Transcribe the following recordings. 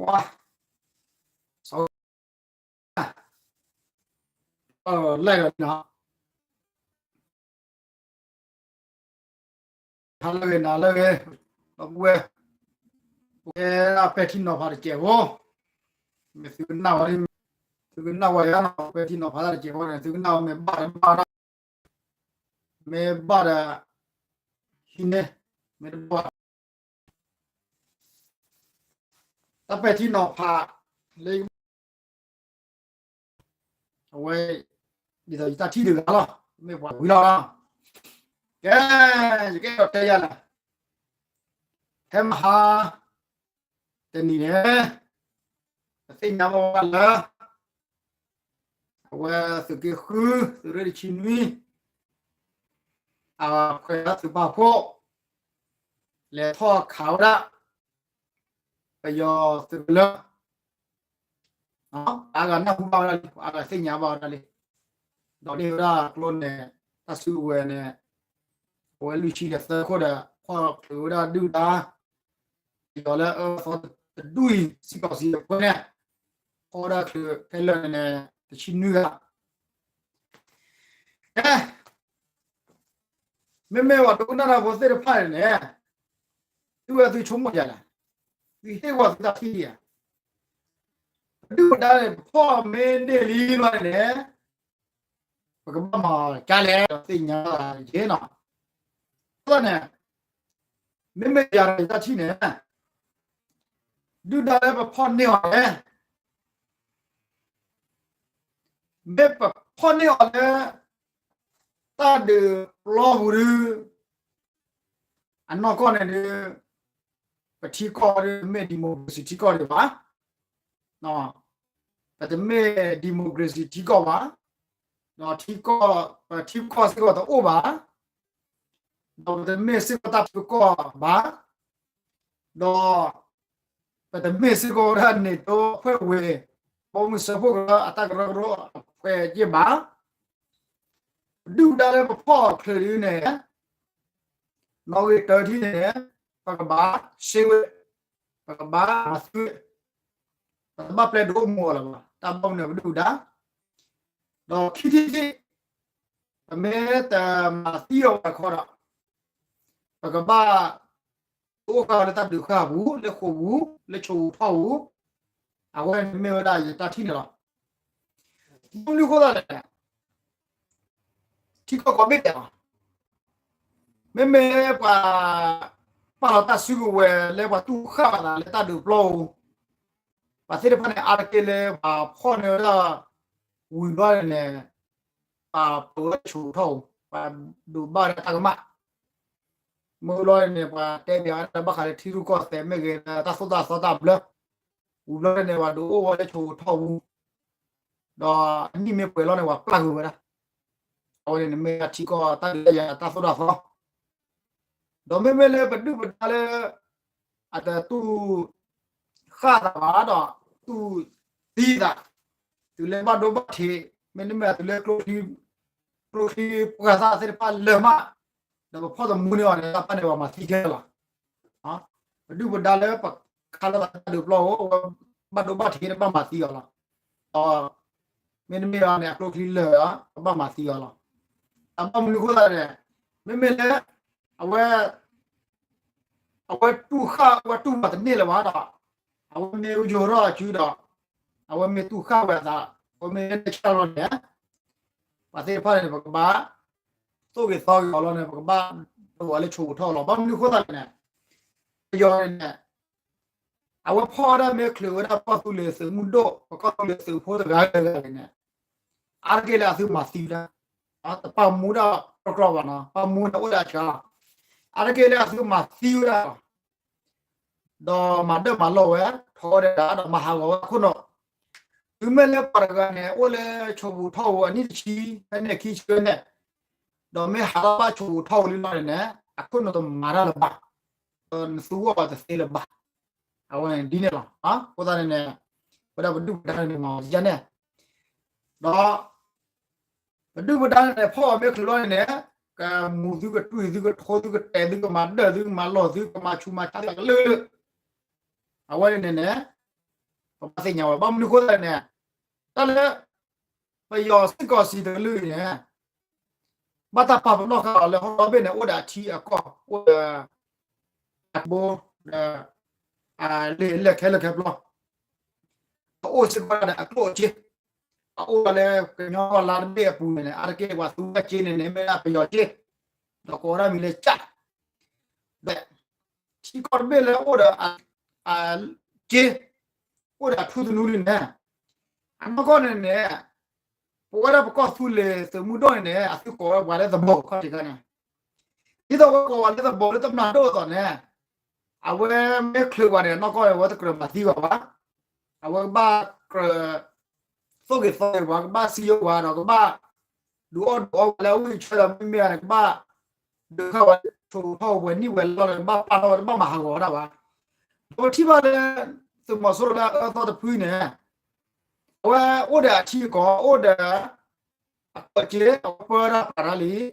ဝါ, လဲၣ်ဒီးနီၤ, ဟါလၢအဂ့ၤ နၤလၢအဂ့ၤ, ဒီပုၢ်ဝဲၢ်, ပကဲဒၣ်ပဲာ်ထံနီၤဖးတစဲးဖိ, မ့ၢ်သုကနၣ်ဝဲ, သုကနၣ်ဝဲယါနီၤ ပဲာ်ထံနီၤဖးတစဲးဖိန့ၣ် သုကနၣ်ဝဲ မ့ၢ်ဘၣ်ဒီးဘၣ်ဒီး, မ့ၢ်ဘၣ်ဒီး ဟံးန့ၢ်, မ့ၢ်တဘၣ် တၢ်ပဲာ်ထံနီၤဖးလၢ အဝဲ ဒ်သိးယတၢ်ထံၣ်တဂၤလီၤ, မ့ၢ်ပှၤဝံၤလီၤလီၤ. ကဲ, ယကအဲၣ်ဒိးတဲယၤလၢ ဖဲမဟါတနံၤန့ၣ် ပသ့ၣ်ညါဘၣ်ဝဲဒၣ်လၢ အဝဲသုးက့ဃု သုးရ့ၣ်တဆံနွံ အခွဲးလၢသုးပာ်ဖှိၣ် လဲၤထီၣ်ခးဝဲဒၣ် ပယီၤသုးကလၢၤ, အါဂၤနၢ်ဟူဘၣ်ဝဲဒၣ်လံ, အါဂၤသ့ၣ်ညါဘၣ်ဝဲဒၣ်လံ, ဒီးန့ၢ်ဝဲဒၣ်ကျိန့ၣ် တၢ်စုကဝဲၤန့ၣ် အဝဲလွံၢ်ဆံဒီးသၢခိၣ်ဒီး ဖီၣ်ချုးဝဲဒၣ်ဒုၣ်ဒါ ပယီၤလၢအအၢအသီတဒူၣ်အံၤ စံးကီးစံးအဖိန့ၣ် ဖီၣ်ဝဲဒၣ်ချုးခဲလၢာ်န့ၣ် တဆံနွံဂၤ ကဲ, မ့မ့ၢ်ပှၤဒိကနၣ်တၢ်ဖိသ့ၣ်တဖၣ်န့ၣ်န့ၣ် သုဝဲသုဆိကမိၣ်ယၤလဲၣ်, သုဟ့ၣ်ဝဲသုတၢ်ထံၣ်ယၤ, ပဒုၣ်ပဒါန့ၣ် ပဖီၣ်မ့ၢ်န့ၢ်လံဘျီန့ၣ်န့ၣ် ပကဘၣ်မၤကါလဲၣ်ဒီးသ့ၣ်ညါယဲနီၤ, အဃိသတးန့ၣ် မ့မ့ၢ်ယၤဒီးယတၢ်ထံၣ်န့ၣ် ဒုၣ်ဒါလၢပဖီၣ်န့ၢ်အီၤန့ၣ် မ့ၢ်ပဖီၣ်န့ၢ်အီၤလၢ တၢ်ဒုးပျီပူၤဒုး အနီၢ်ကီၢ်န့ၣ်ဒုး ပထံကီၢ်ဒုး မ့ၢ် democracy ထံကီၢ်ဒံးဘၣ်, ပတမ့ၢ် democracy ထံကီၢ်ဘၣ်, ဒီးထံကီၢ် ပထံကီၢ်စ့ၢ်ကီးတအိၣ်ဘၣ်, ဒီးပတမ့ၢ်စ့ၢ်ကီးတၢ်ထံကီၢ်ဘၣ်, ဒီး ပတမ့ၢ်စ့ၢ်ကီးဝဲဒၣ် NATO အဖွဲ့ဝင် ဘီမုၢ်စၢဖှိၣ်ကရၢအတၢ်ကရၢကရိအဖှဲးယဲၢ်ဘၣ်, ပဒုၣ်ပဒါလၢပဖီၣ်ချုးဒုန့ၣ် နီၣ်ဂံၢ်တၢထံၣ်န့ၣ် ပကဘၣ်ရှဲဝဲ, ပကဘၣ်မၤသံဝဲ, ပတဘၣ်ပျဲဒုးအိၣ်မူအီၤလၢၤဘၣ်, တၢ်ဘၣ်မနုၤပဒုၣ်ပဒါ, ဒီးခံထံၣ်ထံၣ် ပမ့ၢ်တမၤသံအီၤဘၣ်ခီဒီး ပကဘၣ် အိၣ်ဃာ်လၢတၢ်ဒုးဃာ်ပူၤ လၢဃိာ်ပူၤ လၢဆိၣ်ပူၤထီၣ်ပူၤ, အဝဲန့ၣ်မ့ၢ်ဝဲဒၣ်ယတၢ်ထံၣ်န့ၣ်လီၤ. မနုၤအဃိသတးလဲၣ်, ထံကီၢ်ကိးဘ့ၣ်ဒဲးလီၤ. မ့မ့ၢ်ပှၤ ပာ်လီၤတၢ်စုကဝဲၤလၢပှၤတူၢ်ဃာ်ဘၣ်သးလၢတၢ်ဒုးပျီပူၤ, ပှၤသ့ၣ်တဖၣ်န့ၣ် အါတက့ၢ်လၢပှၤဖီၣ်န့ၢ်ဝဲဒၣ် ဝံၤဘျီန့ၣ် ပှၤပၢဝဲဆိၣ်ပူၤထီၣ်ပူၤ ပှၤဒိးဘၣ်ဝဲဒၣ်တၢ်ကမၣ်, မ့ၢ်ဘျီန့ၣ် ပှၤတဲပၠးဝဲဒၣ်ဘၣ်ဃးလၢထံရူၢ်ကီၢ်သဲးမ့ၢ်ဂ့ၤ တၢ်သိၣ်တၢ်သီတၢ်ဘျၢ, ဝံၤဘျီန့ၣ် ပှၤဒုးအိၣ်ဝဲလၢဆိၣ်ပူၤထီၣ်ပူၤ, ဒီးအနံၣ်မ့ၢ်ပှဲၤလီၤန့ၣ် ပှၤပျၢ်ဃုာ်ဝဲဒၣ်, အဝဲန့ၣ်မ့ၢ်ထံကီၢ်တၢ်ဒုးတၢ်ယၤတၢ်သိၣ်တၢ်သီ ဒီးမ့မ့ၢ်လၢပဒုၣ်ပဒါလၢ အတတူၢ်ဃာ်သးဘၣ်ဒီး တူၢ်သံသး, တုၤလၢဘၣ်ဒိဘၣ်ထံး မ့တမ့ၢ်တုၤလၢ ကျိချံပှၤသၣ်သ့ၣ်တဖၣ်လၢာ်မး, ဒီးပဖီၣ်သမူန့ၢ်အီၤန့ၣ် တၢ်ပၢ်န့ၣ် ပှၤမၤသံခဲလၢာ်လီၤ. ပဒုၣ်ပဒါလၢပခးလၢပတၢ်ဒုးပျီဧိၤ ဘၣ်ဒိဘၣ်ထံးန့ၣ် ဘၣ်မၤသံအီၤလီၤ. ဒီးမ့တမ့ၢ်အီၤန့ၣ် အကျိချံလၢာ်ဧိၤ ပဘၣ်မၤသံအီၤလီၤ. တၢ်ဘၣ်မနုၤအဃိသတးန့ၣ် မ့မ့ၢ်လၢ အဝဲ အဝဲတူၢ်ဃာ် အဝဲတူၢ်ဘၣ်တန့ၢ်လၢၤဘၣ်ဒီး အဝဲမ့ၢ်ယိးထီၣ်အစုဒီး အဝဲမ့ၢ်တူၢ်ဃာ်ဝဲအသး အဝဲမ့ၢ်လဲၤဆၢလီၤန့ၣ် ပှၤသ့ၣ်တဖၣ်န့ၣ် ပကဘၣ် သိၣ်ဂ့ၤသီဂ့ၤအီၤလီၤန့ၣ် ပကဘၣ်ဒိးအီၤလၢဆိၣ်ပူၤထီၣ်လီၤ. ဘၣ်မနုၤအဃိသတးန့ၣ် ပယီၤန့ၣ် အဝဲဖီၣ်ဝဲဒၣ်မ့ၢ်ချုးဝဲဒၣ်ကီၢ်သူလ့ၤသုးမုၢ်ဒိၣ် ပကီၢ်သူလ့ၤသုးဖိတဂၤဂၤန့ၣ် အါတက့ၢ်လၢအသုမၤသံဝဲဒၣ် တပာ်မူဒၣ်ကြီကြီဘၣ်နီၤ ပာ်မူန့ၣ်အိၣ်ဒၣ်ဆၢ အါတက့ၢ်လၢအသုမၤသံဝဲဒၣ်လီၤ. ဒီးမၤဒၢၣ်မၤလီၢ်ဝဲ ထီၣ်ဝဲဒၣ်ဒီးမၤဟးဂီၤဝဲအခိၣ်နူာ် တုၤမ့ၢ်လၢပှၤတဂၤန့ၣ် အိၣ်လၢဆိၣ်ပူၤထီၣ်ပူၤအနံၣ်တဆံ ဖဲန့ၣ်ခံဆံန့ၣ် ဒီးမ့ၢ်ဟးထီၣ်ဘၣ်ဆိၣ်ပူၤထီၣ်ပူၤလံလီၤန့ၣ် အခိၣ်နူာ်တမၤတၢ်လၢၤဘၣ် ဒီးနသူအီၤတသ့လၢၤဘၣ်. အဝဲန့ၣ်ဒ်န့ၣ်လီၤ. အဃိသတးန့ၣ်န့ၣ် ဝဲဒၣ်ပဒုၣ်ပဒါန့ၣ်မၤအီၤဒ်န့ၣ် ဒီး ပဒုၣ်ပဒါန့ၣ် ဖီၣ်အီၤမ့ၢ်ချုးလီၤန့ၣ်န့ၣ် ကမူၤသုကတွံၢ်သုကထိသုကတဲာ်သုကမၤဒၢၣ်သုကမၤလီၢ်သုကမၤဆူးမၤဆါသုအကလုာ်လုာ် အဝဲန့ၣ်န့ၣ် ပဘၣ်သ့ၣ်ညါဝဲ ဘၣ်မနုၤအဃိသတးန့ၣ် တၢ်လၢ ပယီၤစ့ၢ်ကီးစံးတကလုာ်အံၤန့ၣ် ဘၣ်တၢ်ပာ်ပနီၣ်ဃာ်အီၤလၢဟီၣ်ဘ့ၣ်န့ၣ် အိၣ်ဒီးအထံအကီၢ် အိၣ်ဒီး အဘိ ဒီး လၢခဲလၢာ်ခဲဆ့ အအိၣ်စ့ၢ်ကီးဒီးအကျိၣ်အစ့ အအိၣ်ဝဲလၢကညီလါတဘ့ၣ်အပူၤန့ၣ်န့ၣ် အါတက့ၢ်ပှၤသူဝဲစ့န့ၣ်န့ၣ် မ့ၢ်ဒၣ်ပယီၤစ့ ဒီးကိးဝဲဒၣ်မံၤလၢကၠၣ် ဒီး ထံကီၢ်တဘ့ၣ်လၢအိၣ်ဒီး အ စ့ အိၣ်ဒီးအထူသနူန့ၣ်န့ၣ် အနီၢ်ကီၢ်န့ၣ်န့ၣ် ပဝဲဒၣ်ပကီၢ်သူလ့ၤသုးမုၢ်ဒိၣ်န့ၣ်န့ၣ် အသုကိးဝဲပှၤလၢသဘီခီၣ်ထံးခါန့ၣ် ဒ်သိးဝဲကိးဝဲလၢသဘီလၢတမျၢ်ဒိၣ်အသိးန့ၣ် အဝဲမ့ၢ်ချုးပှၤန့ၣ် အနီၢ်ကီၢ်န့ၣ် အဝဲတကြၢးမၤသံဘၣ်ဘၣ် အဝဲကဘၣ်ကြၢး သိၣ်က့ၤသီက့ၤပှၤ ကဘၣ်စံယိပှၤဒီးကဘၣ် ဒုးအီၣ်ဒုးအီပှၤလၢအဝံၣ်အဆၢဒီးမ့မ့ၢ်န့ၣ် ကဘၣ် ဒုးခါဝဲ ဆိးထီၣ်ဝဲနံၣ်ဝဲလီၢ်လၢကဘၣ်ပာ်ထီၣ်ဝဲတဘၣ်မၤဟးဂီၤဝဲဒၣ်ဘၣ် ဒီးပထံၣ်ဘၣ်လၢ သုးမီၤစိရိၤလၢအအၢသီတဖုန့ၣ် အဝဲအိၣ်ဒီးအထံအကီၢ် အိၣ်ဒီး အကီၢ်စ့ အဝဲပၢတၢ်ပာ်တၢ်လံ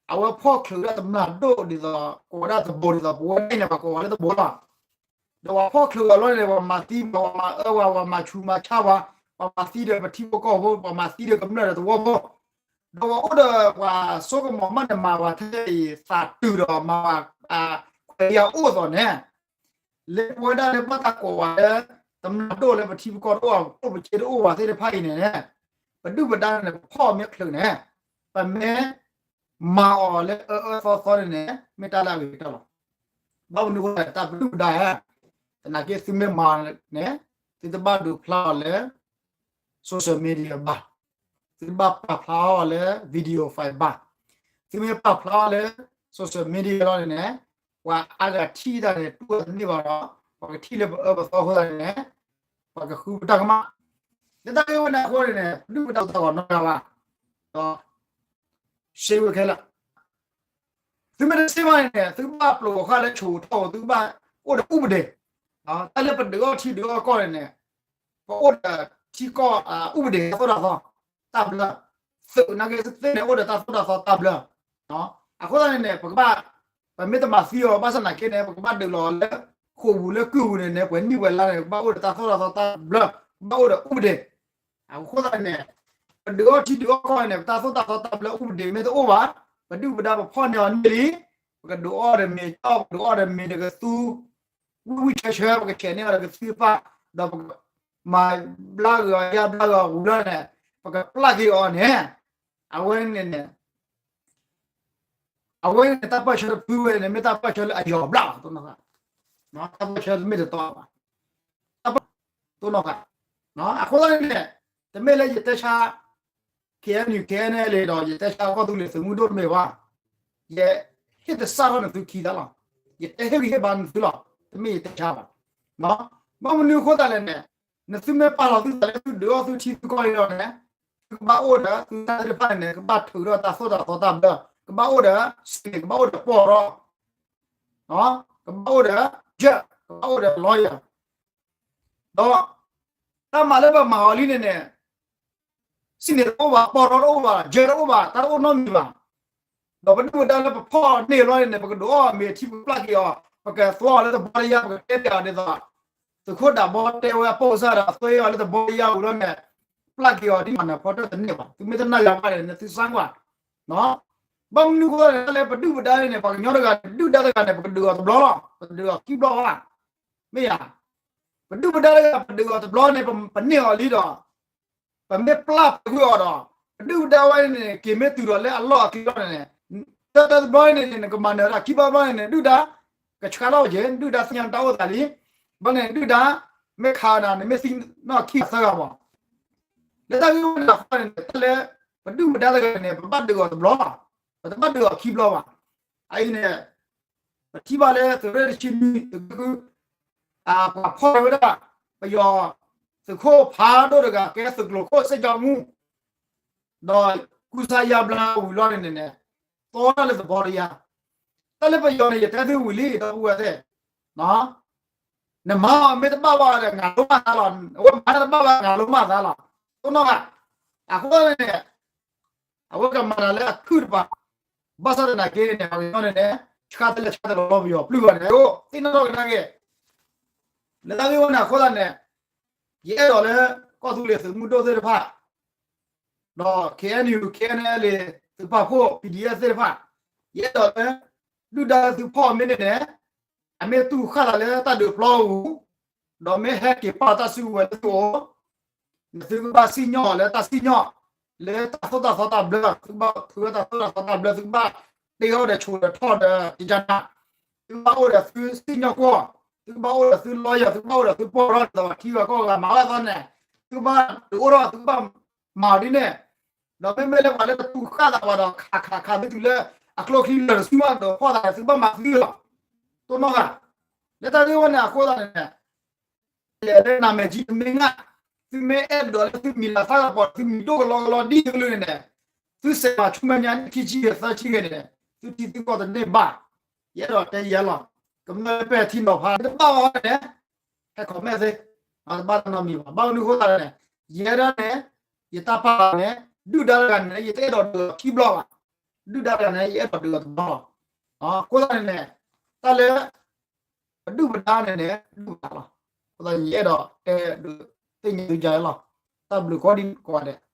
အဝဲဖီၣ်ချုးဝဲဒၣ်တမျၢ်ဒိၣ်ဒ်သိး ကိးဝဲဒၣ်သဘီဒ်သိး ပဝဲဒၣ်အံၤန့ၣ် ပှၤကိးဝဲလၢသဘီလီၤ ဒီးပှၤဖီၣ်ချုးအီၤလီၤန့ၣ် ပှၤမၤသံပှၤ ပှၤမၤအၢပှၤ ပှၤမၤဆူးမၤဆါပှၤ ပှၤမၤသံဒီးပထံဖိကီၢ်ဖိ ပှၤမၤသံဒီးကမျၢၢ်ဒီးသဝီဖိ ဒီးပှၤအိၣ်ဒီးပှၤစိကမီၤမးန့ၣ် မၤပှၤထဲအံၤသးတုၤဒီးမၤပှၤ ခွဲးယာ်အိၣ်အသိးန့ၣ် လၢပဝဲဒၣ်လၢဘၣ်တၢ်ကိးဝဲလၢ တမျၢ်ဒိၣ်လၢပထံပကီၢ်တအိၣ် ပကျိၣ်ပစ့တအိၣ်ဘၣ်သ့ၣ်တဖၣ်အံၤန့ၣ်န့ၣ် ပဒုၣ်ပဒါန့ၣ် ပဖီၣ်မ့ၢ်ချုးန့ၣ် ပမ့ၢ် မၤအီၤလၢအအၢအၢသီသီန့ၣ်န့ၣ် မ့ၢ်တၢ်လၢအဂ့ၤကတၢၢ်လီၤ. ဘၣ်မနုၤအဃိလဲၣ် တၢ်ပဒုၣ်ပဒါဧါ, သနာ်က့သုမ့ၢ်မၤန့ၣ် သုတဘၣ်ဒုးဖျါအီၤလၢ social media ဘၣ်, သုတဘၣ်ပာ်ဖျါအီၤလၢ video file ဘၣ်. သုမ့ၢ်ပာ်ဖျါအီၤလၢ social media လီၤန့ၣ်န့ၣ် ပှၤအါဂၤထံၣ်တၢ်န့ၣ် တူၢ်ဝဲတန့ၢ်ဘၣ်ဒီး ပှၤကထံၣ်လၢပအၢပသီအဃိသတးန့ၣ် ပှၤကဃုပတၢ်ကမၣ်. လၢတၢ်ဂ့ၢ်ဝဲန့ၣ်အဃိန့ၣ်န့ၣ် ပဒုၣ်ပဒါတသးဂီၤနီတဂၤဘၣ်, ဒီး ရှဲဝဲခဲလၢာ် သုမ့ၢ်တရှဲဘၣ်န့ၣ်န့ၣ် သုကဘၣ်ပျိာ်အီၤဃာ်လၢဆိးထီၣ် သုကဘၣ်အိၣ်ဒီးဥပဒေ, တၢ်လၢပဒုးအီၣ်ထံဒုးအီၣ်ကီၢ်န့ၣ်န့ၣ် ပအိၣ်ဒီးထံကီၢ် ဥပဒေတၢ်သိၣ်တၢ်သီ တၢ်ဘျၢ, သုးနာ်က့သ့ၣ်န့ၣ် အိၣ်ဒီးတၢ်သိၣ်တၢ်သီတၢ်ဘျၢ, အဃိသတးန့ၣ်န့ၣ် ပကဘၣ် ပမ့ၢ်တမၤသံအီၤဘၣ်ဆၣ်သနာ်က့န့ၣ် ပကဘၣ်ဒုးလီၤလၢ ဃိာ်ပူၤလၢကုၢ်ပူၤန့ၣ်န့ၣ် ပှဲၤနံၣ်ပှဲၤလါန့ၣ် ကဘၣ်အိၣ်ဒီးတၢ်သိၣ်တၢ်သီတၢ်ဘျၢ, ကဘၣ်အိၣ်ဒီးဥပဒေ အဃိသတးန့ၣ် ပဒုးအီၣ်ထံဒုးအီၣ်ကီၢ်န့ၣ် ပတၢ်သိၣ်တၢ်သီတၢ်ဘျၢ ဥပဒေမ့ၢ်တအိၣ်ဘၣ်, ပဒုၣ်ပဒါပဖီၣ်န့ၢ်အီၤန့ၢ်လံ, ပကဒုးအီၣ်ဒီးမ့ၤကၠီၣ် ပဒုးအီၣ်ဒီးမ့ၤဒီးကသူ ဝံၣ်ဝံၣ်ဆၢဆၢ ပကဆဲးန့ၢ်အီၤဒီးကသူတဖၣ်, ဒီးပကမၤဘျါဂ့ၤအီၤ ယါဘျါဂ့ၤအီၤဝံၤလီၤန့ၣ် ပကပျၢ်က့ၤအီၤန့ၣ်, အဝဲန့ၣ်န့ၣ် အဝဲန့ၣ်တၢ်ပၢၢ်ဆၢတဖုဝဲန့ၣ် မ့ၢ်တၢ်ပၢၢ်ဆၢလၢအယီၤဘျါလီၤ တိၢ်နီၣ်ဃာ်, တၢ်ပၢၢ်ဆၢမ့ၢ်တတီဘၣ်, တိၢ်နီၣ်ဃာ်, အဃိသတးန့ၣ် တမ့ၢ်လၢယတဲဆါ KNU KNLA ဒီး ယတဲဆါကီၢ်သူလ့ၤသုးမုၢ်ဒိၣ်တမ့ၢ်ဘၣ်, ယဟ့ၣ်သဆၣ်ထီၣ်နသုခံသးလီၤ, ယတဲဟ့ၣ်ဂံၢ်ဟ့ၣ်ဘါနသုလီၤ, တမ့ၢ်ယတဲဆါဘၣ်, ဘၣ်မနုၤအဃိသတးလဲၣ်န့ၣ်, နသုမ့ၢ်ပာ်လီၤသုသးလၢသုဒုးအီၣ်သုထံသုကီၢ်အံၤလီၤန့ၣ်, သုကဘၣ်အိၣ်ဒီးသုတၢ်သ့ၣ်တဖၣ်န့ၣ်န့ၣ် ကဘၣ်ထုးထီၣ်တၢ်သိၣ်တၢ်သီတၢ်ဘျၢ, ကဘၣ်အိၣ်ဒီး စ့ၢ် ကဘၣ်အိၣ်ဒီးပီၢ်ရီ ကဘၣ်အိၣ်ဒီး judge ကဘၣ်အိၣ်ဒီး lawyer ဒီး တၢ်မၤလၢပမၤအီၤလံန့ၣ်န့ၣ် စ့ၢ်န့ၣ်တအိၣ်ဘၣ် ပီၢ်ရီတအိၣ်ဘၣ် judge တအိၣ်ဘၣ် တၢ်တအိၣ်နီတမံၤဘၣ်, ဒီးပဒုၣ်ပဒါလၢပဖီၣ်န့ၢ်လီၤန့ၣ်န့ၣ် ပကဒုးအီၣ်မ့ၤထံပကပျၢ်က့ၤအီၤ ပကသွီအီၤလၢသဘီတယါ ပကတဲပျးအီၤဒ်သိး သုးခိၣ်ဒးဘီတဲဝဲအပိၢ်စၢ်ဒီးသွီအီၤလၢသဘီတယါဝံၤလီၤန့ၣ် ပျၢ်က့ၤအီၤဒ်မၤနၢၤဖီတၢၣ်တန့ၢ်ဘၣ် သုမ့ၢ်တနာ်ယၤဘၣ်န့ၣ် နသုစါကွၢ် ဘၣ်မနုၤအဃိန့ၣ် တၢ်လၢပဒုၣ်ပဒါန့ၣ် ပှၤကညီတဂၤန့ၣ် ဒုၣ်ဒါတဂၤန့ၣ် ပကဒုးအီၤတဘျီလီၤ ပကဒုးအီၤခံဘျီဘၣ် မ့ၢ်ယၤ ပဒုၣ်ပဒါတဂၤ ပဒုးအီၤတဘျီန့ၣ် ပန့ၢ်အီၤလံဒီး ပမ့ၢ်ပျၢ်ပှဲၤကွံာ်အီၤဒီး ပဒုၣ်ပဒါဝဲန့ၣ် က့ၤမ့ၢ်တုၤဒီးလၢအလီၢ်အကျဲလီၤန့ၣ် တၢတၢတဘျီန့ၣ် နကမၤနၢၤတၢ်ခံဘျီဘျီန့ၣ် ဒုၣ်ဒါ ကဆှါထီၣ်က့ၤ ဒုၣ်ဒါသ့ၣ်ညါနတၢ်အိၣ်သးလံ ဘၣ်န့ၣ် ဒုၣ်ဒါ မ့ၢ်ခးနၤ နမ့ၢ်သံနီၣ်ခံသၢဂၤမး လၢတၢ်ဂ့ၢ်ဝဲန့ၣ်အဃိန့ၣ် တၢ်လၢ ပဒုၣ်ပဒါတဂၤန့ၣ် ပဘၣ်ဒုးအီၤတဘျီလီၤ ပတဘၣ်ဒုးအီၤခံဘျီဘၣ် အအံၤန့ၣ် ပထံၣ်ဘၣ်လၢသုးရ့ၣ်တဆံနွံ သုးက့ဃု ပှၤဖီၣ်ဝဲဒၣ် ပယီၤသုးခိၣ်ဖးဒိၣ်တဂၤ ကဲသုးကျိၤခိၣ်စ့ၢ်ကီးမူ ဒီးကူစါယါဘျါဝံၤလီၤန့ၣ်န့ၣ် သီတၢ်လၢသဘီတယါ တၢ်လၢပယီၤန့ၣ် ယတဲသုဝံၤလံ ဒီပုၢ်ဝဲၢ်သ့ၣ် နမၤအီၤမ့ၢ်တဘၣ်ဘၣ်ဒီး ငါလိမၤသးလီၤ အဝဲမၤတၢ်တဘၣ်ဘၣ် ငါလိမၤသးလီၤ တိၢ်နီၣ်ဘၣ် အဃိန့ၣ် အဝဲကမၤတၢ်လၢအခုၣ်တပၤ ဘၣ်ဆၣ်သနာ်က့န့ၣ် ပှၤကညီန့ၣ်န့ၣ် ဆှါတလဲဆှါတလီၤလီၤပယီၤပျုၢ်ဘၣ်န့ၣ် အိၣ်သ့ၣ်နီၣ်ထီၣ်ကဒါက့ၤ လၢတၢ်ဂ့ၢ်ဝဲန့ၣ်အဃိသတးန့ၣ် ယအဲၣ်ဒိးလၢ ကီၢ်သူလ့ၤသုးမုၢ်ဒိၣ်သ့ၣ်တဖၣ် ဒီး K N U K N L သုးပာ်ဖှိၣ် P D F သ့ၣ်တဖၣ်, ယအဲၣ်ဒိးလၢ ဒုၣ်ဒါလၢသုဖီၣ်မ့ၢ်န့ၣ်န့ၣ် အမ့ၢ်တူၢ်ဃၣ်သးလၢတၢ်ဒုးပျီပူၤ, ဒီးမ့ၢ်ဟဲက့ၤပာ်တၢ်စုကဝဲၤလၢသုအိၣ်, သုကဘၣ်စံၣ်ညီၣ်လၢတၢ်စံၣ်ညီၣ်, လၢတၢ်သိၣ်တၢ်သီတၢ်ဘျၢ, သုကဘၣ်ဖုဝဲတၢ်သိၣ်တၢ်သီတၢ်ဘျၢ, သုကဘၣ်တ့အီၣ်ဒီးဆိးဒီးထီၣ်ဒီးကကနၤ, သုကဘၣ်အိၣ်ဒီးသုစံၣ်ညီၣ်ကွီၢ်, သုကဘၣ်အိၣ်ဒီးသုလီယၤ, သုကဘၣ်အိၣ်ဒီးသုပီၢ်ရီဒီး ပှၤထံဂၤကီၢ်ဂၤမၤဘၣ်သီန့ၣ်, သုကဘၣ်တအိၣ်ထီၣ်, သုကဘၣ်မၤအီၤဒ်န့ၣ်, ဒီးမ့မ့ၢ်လၢပှၤလၢတတူၢ်ဃၣ်သးဘၣ်ဒီး ခးခးခးသုတုၤလၢ အကျိချံလၢာ်တဆူၣ်မးဒီးဖီၣ်သးန့ၣ် သုကဘၣ်မၤသုလီၤ. တိၢ်နီၣ်ဂၤ, လၢတၢ်ဂ့ၢ်ဝဲန့ၣ်အဃိသတးန့ၣ်န့ၣ် လဲၤလၢနမဲာ်ကံတမ့ၢ်ငါ, သုမ့ၢ်အဲၣ်ဒိးလၢသုမံၤလၤသၣ်ကပီၤ သုမံၤဒိၣ်ကလီကလီဒ်ကလုာ်န့ၣ်န့ၣ်, သုစဲးမၤဆူမဲာ်ညါန့ၣ် ခံဆံဂ့ၤသၢဆံဂ့ၤန့ၣ်, သုထံသုကီၢ်တန့ၢ်ဘၣ်, ယအဲၣ်ဒိးတဲယဲလီၤ. ကမျၢၢ်လၢပဲာ်ထံနီၤဖး တဘၣ်အီၤန့ၣ် ဟဲ comment သ့, တဘၣ်တၢ်နီတမံၤဘၣ်. ဘၣ်မနုၤအဃိသတးန့ၣ်, ယဲဒၣ်န့ၣ်, ယတၢ်ပာ်န့ၣ်, ဒုၣ်ဒါတဂၤန့ၣ် ယတအဲၣ်ဒိးဒုးအီၤခံဘျီဘၣ်, ဒုၣ်ဒါတဂၤန့ၣ် ယအဲၣ်ဒိးဒုးအီၤတဘျီလီၤ. အဃိသတးန့ၣ်န့ၣ်, တၢ်လၢ ပဒုၣ်ပဒါန့ၣ်န့ၣ် ဒုၣ်ပဒါလီၤ. အဃိသတးယအဲၣ်ဒိးတဲဒုးသ့ၣ်ညါသုယဲလီၤ. တၢ်ဘျုးကိးဒံးကိးဂၤဒဲး.